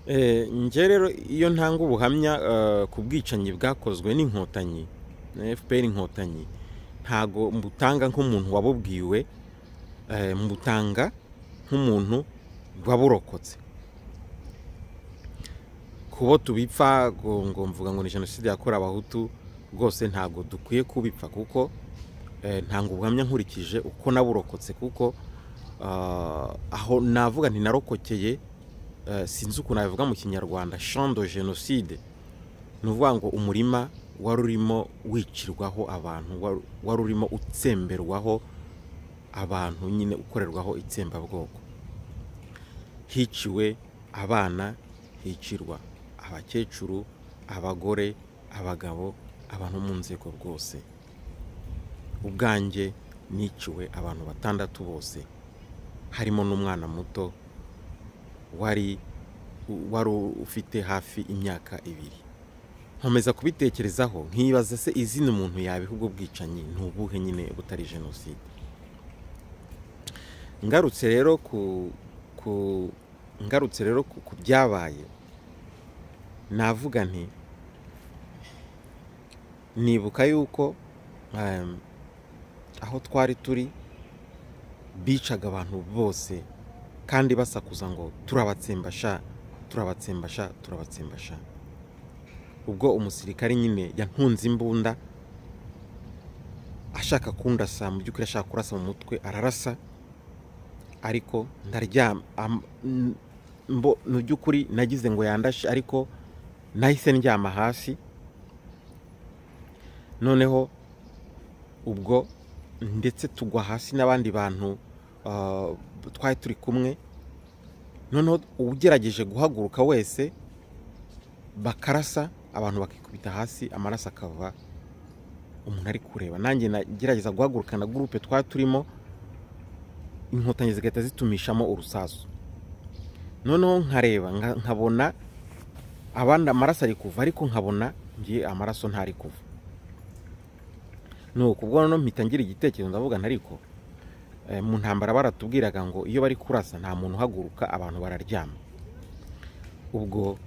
Njye rero iyo ntanga ubuhamya ku bwicanyi bwakozwe n'Inkotanyi na FPR Inkotanyi, ntago mbutanga nk'umuntu wabubwiwe, mbutanga nk'umuntu waburokotse. Kubo tubipfa ngo mvuga ngo ni jenoside yakorewe Abahutu, rwose ntabwo dukwiye kubipfa, kuko ntanga ubuhamya nkurikije uko naburokotse, kuko aho navuga nti narokokeye, sinzi ukuntu nabivuga mu Kinyarwanda, champ de génocide, ni ukuvuga ngo umurima wari urimo wicirwaho abantu, wari urimo utsemberwaho abantu nyine, ukorerwaho itsembabwoko. Hiciwe abana, hicirwa abakecuru, abagore, abagabo, abantu mu nzego rwose. Ubwanjye niciwe abantu 6 bose, harimo n'umwana muto wari ufite hafi imyaka 2. Nkomeza kubitekerezaho nkibaza se izina umuntu yabiha ubwo bwicanyi ni ubuhe nyine butari jenoside. Ngarutse rero ku byabaye, navuga nti nibuka yuko aho twari turi bicaga abantu bose kandi basakuza ngo turabatsembasha, turabatsembasha, turabatsembasha. Ubwo umusirikare nyine yantunze imbunda ashaka kundasa, mu by'ukuri ashaka kurasa mu mutwe, ararasa, ariko ndaryama. Mu by'ukuri nagize ngo yandashe, ariko nahise ndyama hasi. Noneho ubwo ndetse tugwa hasi n'abandi bantu twari turi kumwe. Noneho ugerageje guhaguruka wese bakarasa, abantu bakikubita hasi, amaraso akava, umuntu ari kureba. Nanjye nagerageza guhaguruka na groupe twari turimo, Inkotanyi zigahita zitumishamo urusasu. Noneho nkareba nkabona abandi amaraso ari kuva, ariko nkabona ngiye amaraso ntari kuva. Nuko ubwo noneho mpita ngira igitekerezo, ndavuga nti ariko mu ntambara baratubwiraga ngo iyo bari kurasa nta muntu uhaguruka, abantu bararyama. Ubwo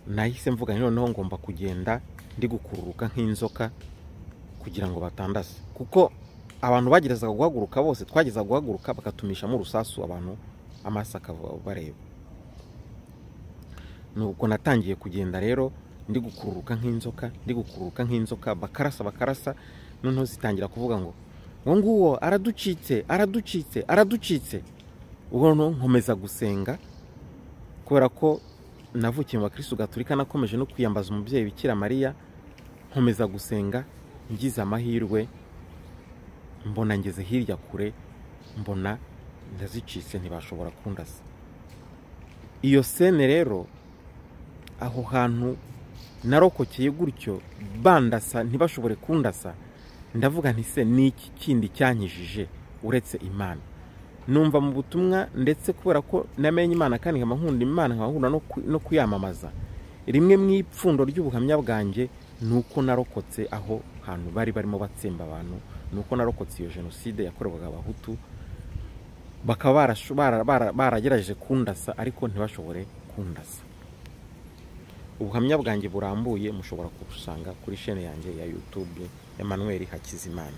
nahise mvuga nti noneho ngomba kugenda ndi gukururuka nk'inzoka kugira ngo batandase, kuko abantu bageragezaga guhaguruka bose, twageza guhaguruka bakatumishamo urusasu, abantu amaraso akava bareba. Nuko natangiye kugenda rero ndi gukururuka nk'inzoka, ndi gukururuka nk'inzoka, bakarasa bakarasa. Noneho zitangira kuvuga ngo ngo nguwo araducitse, araducitse, araducitse. Ubwo noneho nkomeza gusenga, kubera ko navukiye mu bakristo gatolika, nakomeje no kwiyambaza umubyeyi Bikira Mariya. Nkomeza gusenga, ngize amahirwe mbona ngeze hirya kure, mbona ndazicitse, ntibashobora kundasa. Iyo sene rero aho hantu narokokeye gutyo, bandasa ntibashobore kundasa, ndavuga nti se ni iki kindi cyankijije uretse Imana? Numva mu butumwa, ndetse kubera ko namenye Imana kandi nkaba nkunda Imana, nkaba nkunda no kuyamamaza, rimwe mu ipfundo ry'ubuhamya bwanjye nuko narokotse aho hantu bari barimo batsemba abantu, nuko narokotse iyo jenoside yakorerwaga Abahutu, bakaba baragerageje kundasa ariko ntibashobore kundasa. Ubuhamya bwanjye burambuye mushobora kubusanga kuri chaîne yanjye ya YouTube Emmanuel Hakizimana.